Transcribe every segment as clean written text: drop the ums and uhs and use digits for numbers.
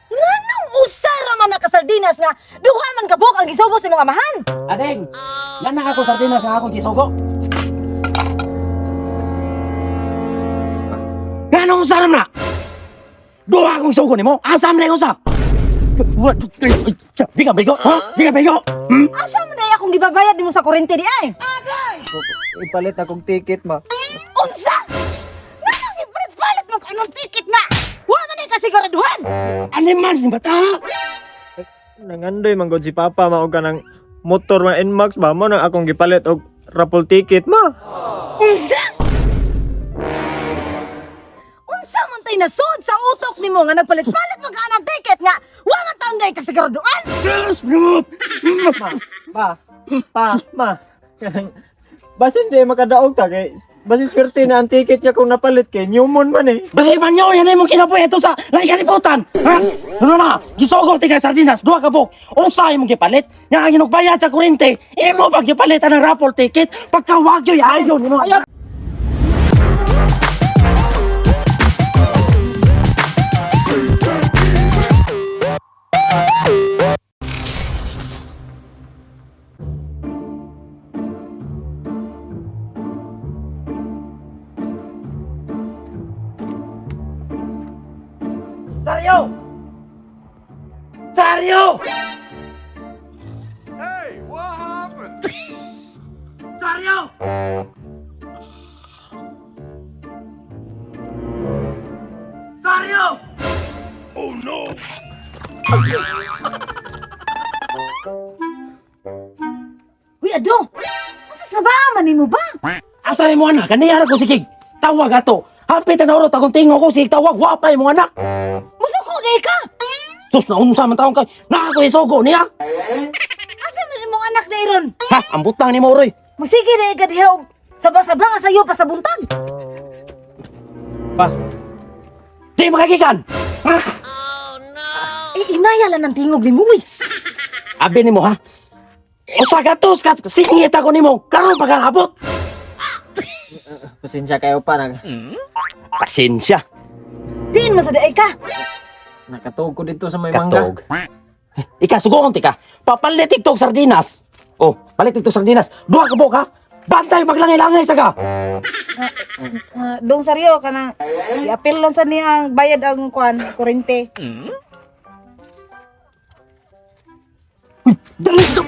Nganong usara man na ka sardinas nga duha man ka buok ang gisugo sa imong amahan? Adeng, yan na ako sardinas sa akong gisugo. Nganong usaram na? Duha akong sugo nimo. Asam na usa. Di ka bigo, ha? Di ka bigo? Hmm? Asa man day akong gibabayad nimo sa kurente di ay? Ipalit akong ticket, ma. Unsa? Nganong gipalit-palit mo anong ticket nga? Wa man ay kasiguraduhan. Animals ni bata. Nangandoy man gud si Papa ma og kanang motor nga NMAX ba mo nang akong gipalit og raffle ticket, ma. Unsa? Unsa man tay nasud sa utok nimo nga nagpalit-palit mo ka anang ticket nga wa man taon day kasiguraduhan? Sus, bro. Pa, pa, ma. Kanang basin di makadaog ta kay basin swerte na ang ticket niya kung napalit kay new moon man eh. Basta ibanyo, yan ay mong kinabuhi ito sa laikalibutan. Ha? Ano na? Gisugo ti kay sardinas, duha ka buok. Unsa imong gipalit? Nga ang inugbayad sa kurente, imo pag gipalit ang raffle ticket, pagkawagyoy ayon nimo. Sario! Sario! Hey, what happened? Sario! Sario! Oh no! Uy, Ado! Unsa sa ba man nimo ba? Asa mo anak? Kaniyara ko sige. Tawag ato. Hapit na urot akong tingo ko sige tawag wapay mo anak. Musuko day ka! Sus na unsa man taon kay naa ko isugo niya. Asa man imong anak day ron? Ha, ang butang ni mo roy. Musige day ka diha og saba-saba nga sayo pa sa buntag. Pa, Di makagikan. Ha? Eh, inaya lang ng tingog nimo uy. Abi nimo ha. Usa ka tos ka singit ako nimo. Karon pa kang abot. pasensya kayo pa nag Pasensya. Diin man sa day ka. nakatuog ko dito sa may mangga. Katog. Ika sugoon ti ka. Papalit og sardinas. Oh, palit og sardinas. Duha ka buok ha. Bantay maglangay-langay sa ka. Dong Saryo kanang i-appeal lang sa niya ang bayad ang kuan kurente. Dali to.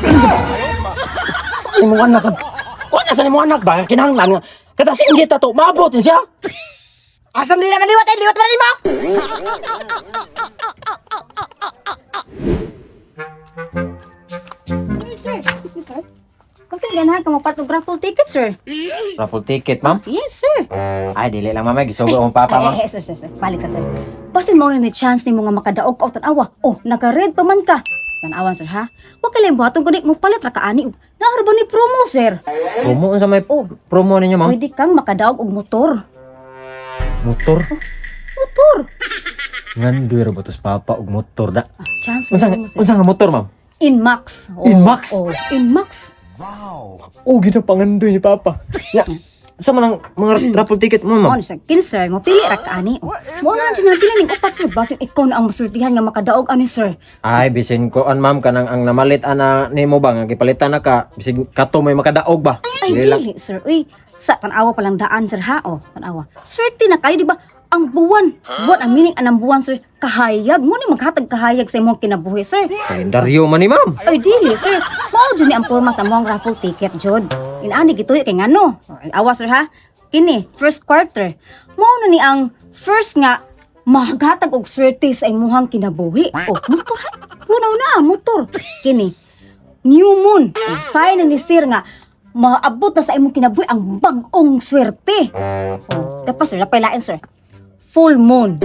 Dali mo anak. Kuha na sa nimo anak ba kinahanglan nga kada singgit ato maabot ni siya. Asam nila nga liwat ay liwat man nimo. Sir, sir, excuse me, sir. Kasi ganahan ka mo part og raffle ticket, sir. Raffle ticket, ma'am? Yes, sir. Ay, dili lang ma'am, gisugo akong papa, ma'am. Ay, ay, sir, sir, sir. Balik ka, sir. Basin mo na ni chance ni mga makadaog ka o tanawa. Oh, naka-red pa man ka. Tanawan, sir, ha? Huwag ka lang buhaton kundi mo palit ra ka ani. Naara ba ni promo, sir? Promo unsa may promo ninyo, ma'am? Pwede kang makadaog og motor. Motor. Motor. Ngandoy ra ba tos papa og motor da? Ah, chance Unsa ni promo, sir. unsa nga motor, ma'am? Inmax. Oh, Inmax? Oh, Inmax. Oh, ginapangandoy ni papa. Ya. Unsa man ang mga raffle ticket mo, ma'am? Ano siya? Kini, sir, mo pili ra ka ani. Oh. Mo na ang pila ning upat, sir. Basin ikaw na ang masultihan nga makadaog ani, sir. Ay, bisin ko an ma'am kanang ang namalit ana nimo ba nga gipalitan na ka, bisig kato may makadaog ba? Ay, Dili lang. dili, sir. Uy, sa tanawa palang daan, sir, ha? O, tanawa. Swerte na kayo, di ba? Ang buwan. Buwan, ang meaning anang buwan, sir. Kahayag. Mo ni maghatag kahayag sa imong kinabuhi, sir. Kalendaryo man ni ma'am. Ay, dili, sir. Mao jud ni ang porma sa among raffle ticket, jud. Inaani gituyo kay ngano. Ay, awa, sir, ha? Kini, first quarter. Mao na ni ang first nga maghatag og swerte sa imuhang kinabuhi. O, motor, ha? Hunaw na, motor. Kini, new moon. O, sign na ni sir nga maabot na sa imong kinabuhi ang bag-ong swerte. O, tapos sir, napay lain sir. Full moon.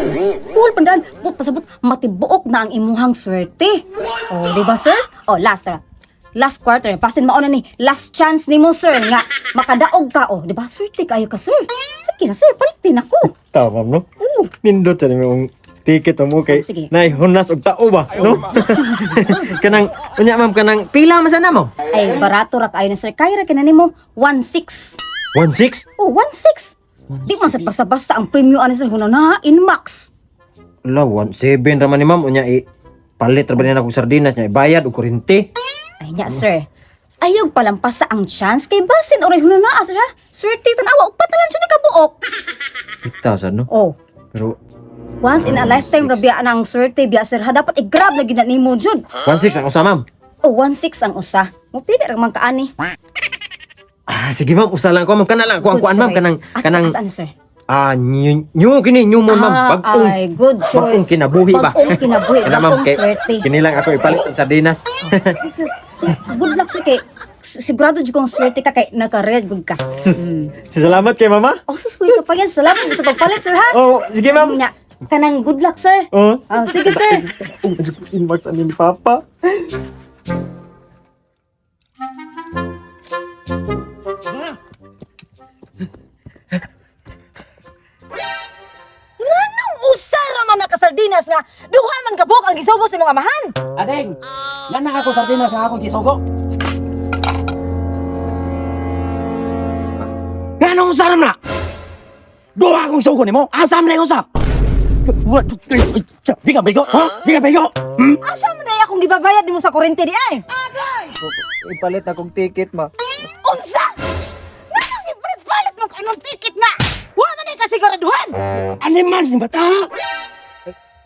Full pandan, but pasabot matibuok na ang imuhang swerte. O, di ba sir? O, last sir. Last quarter, pasin mao na ni last chance nimo sir nga makadaog ka o, di ba? Swerte kayo ka sir. Sige na sir, palitin ako. Tama ma'am no. Oo. Nindot sa nimong ticket mo kay Sige. nay hunas og tao ba, no? Kanang unya ma'am kanang pila man sana mo? Ay, barato ra kaayo na sir. Kaya ra kina nimo 16. 16. Oh, 16. Di man sa basta-basta ang premyo ani sir huno na Inmax. Ala, 1.7 raman ni ma'am. Unya, palit ra ba niya na kong sardinas niya? Ibayad o kurente. Ay nya sir. Ayaw palampasa ang chance kay basin oray huno na sir ha. Swerte tan-awa upat na lang jud ni kabuok. Bitaw sad no? Oh, Pero once in a lifetime ra biya ang swerte biya sir ha dapat i-grab na gid na nimo jud. 1.6 ang usa, ma'am. Oh, 1.6 ang usa. Mo pili ra man kaani. Ah, sige ma'am, usa lang ko ma'am. Kana lang ko ang Good kuan ma'am choice. kanang Asa- kanang asa ani, sir? ah new, new kini new mo ma'am. Ah, Bagong ay, good choice. Bagong kinabuhi ba? Bagong kinabuhi, Kana ma'am bagong kay swerte. kini lang ako ipalit ang sardinas. Ay, sir, so, good luck sir kay sigurado jud kong swerte ka kay naka-red good ka. Sus. Salamat kay mama. Oh, sus, kuya, sa payan. Salamat sa pagpalit, sir, ha? Oh, sige ma'am. Nya, kanang good luck, sir. Oh. Oh, sige, sir. Inbox ani ni papa. Nganong usa ra man na ka sardinas nga duha man ka buok ang gisugo sa imong amahan? Ading, yan na ako sardinas nga akong gisugo. Nganong usa na? Duha akong sugo nimo. Asa man na usa? Di ka bigo, ha? Di ka bigo? Hmm? Asa man ay akong gibabayad nimo sa kuryente di ay? Ipalit akong ticket ma. Unsa? Nganong gipalit-palit mo kanong ticket na? Wa man ay kasiguraduhan. Animal ni bata.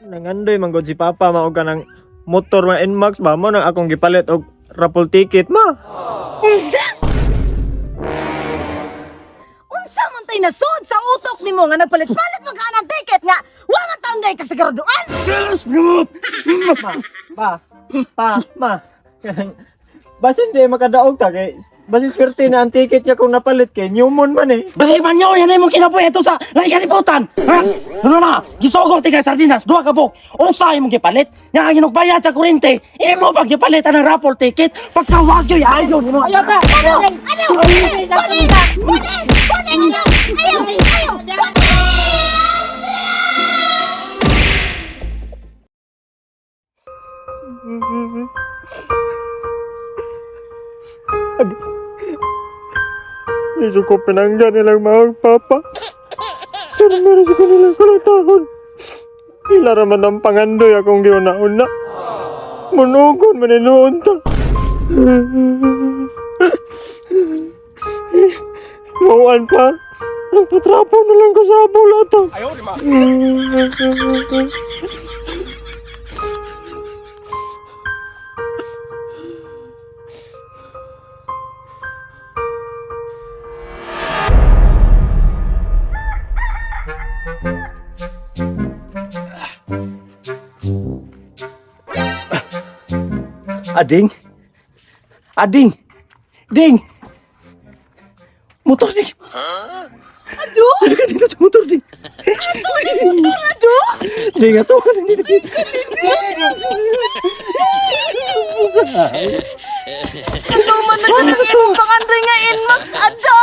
Nangandoy man gud si papa mao kanang motor nga Nmax ba mo nang akong gipalit og raffle ticket ma. Unsa? Unsa man tay nasud sa utok nimo nga nagpalit-palit mo ka ng ticket nga wa man taon day kasiguraduhan? Diyos mo! Pa, pa, ma. Kanang basin di makadaog ta kay basin swerte na ang ticket niya kung napalit kay newmon man eh. Basta ibanyo, yan ay mong kinabuhi ito sa laing kalibutan. Ha? Ano na, gisugo ti kay sardinas, duha ka buok. Unsa imong gipalit? Nga ang inugbayad sa kuryente, imo pag gipalit ang raffle ticket, pagkawagyoy ayo nimo. Ayaw ka! Ano? Ano? Buli! Buli! Buli! Ano? Ayaw! Ayaw! Buli! Medyo ko pinangga nilang mga papa. Pero meron ko nilang kulong. Ila raman ang pangandoy akong giuna-una. Munugon maninuon ta. Mauan pa. Nagpatrapo na lang ko sa abol ato. Ading? Ading? Ding! Motor ding! Ado? Ano ka dito sa motor ding? Ato ni motor ado? Ding, ato ka na dito. Ano man na dyan ang imong pangandoy nga Nmax ado?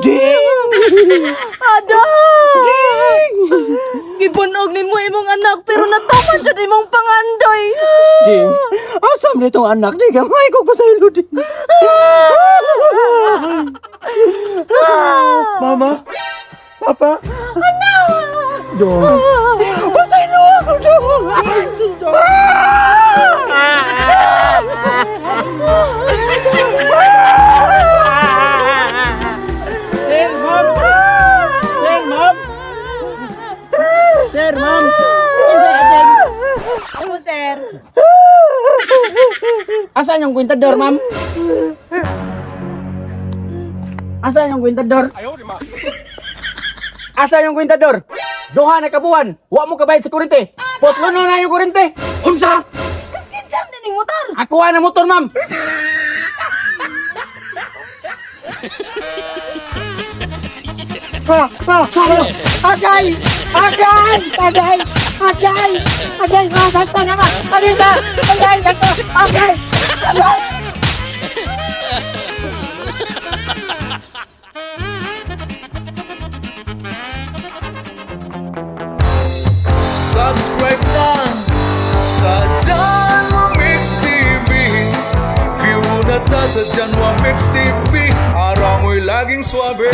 Ding! Ado! Gibunog nimo imong anak pero natuman jud imong pangandoy. Ding! Asam nitong anak? Ding, gamay ko pa sa ilo, ding. Mama? Papa? Anak! Dong! Pasaylo ako, dong! Sir, ma'am! Sir, ma'am! Sir, ma'am! Ano, sir? Asan yung kwintador, ma'am? Asan yung kwintador? Asan yung kwintador? Duha na kabuan. Wa mo kabayad sa kurente. Potlo na na yung kurente. Unsa? Kinsam na ning motor? Ako na motor, ma'am. Pa, pa, agay! Agay! Agay! Agay! Agay! Agay! Agay! Agay! Agay! Agay! Agay! Agay! Subscribe na sa Janwa Mix TV. View na ta sa Janwa Mix TV. Araw mo'y laging swabe.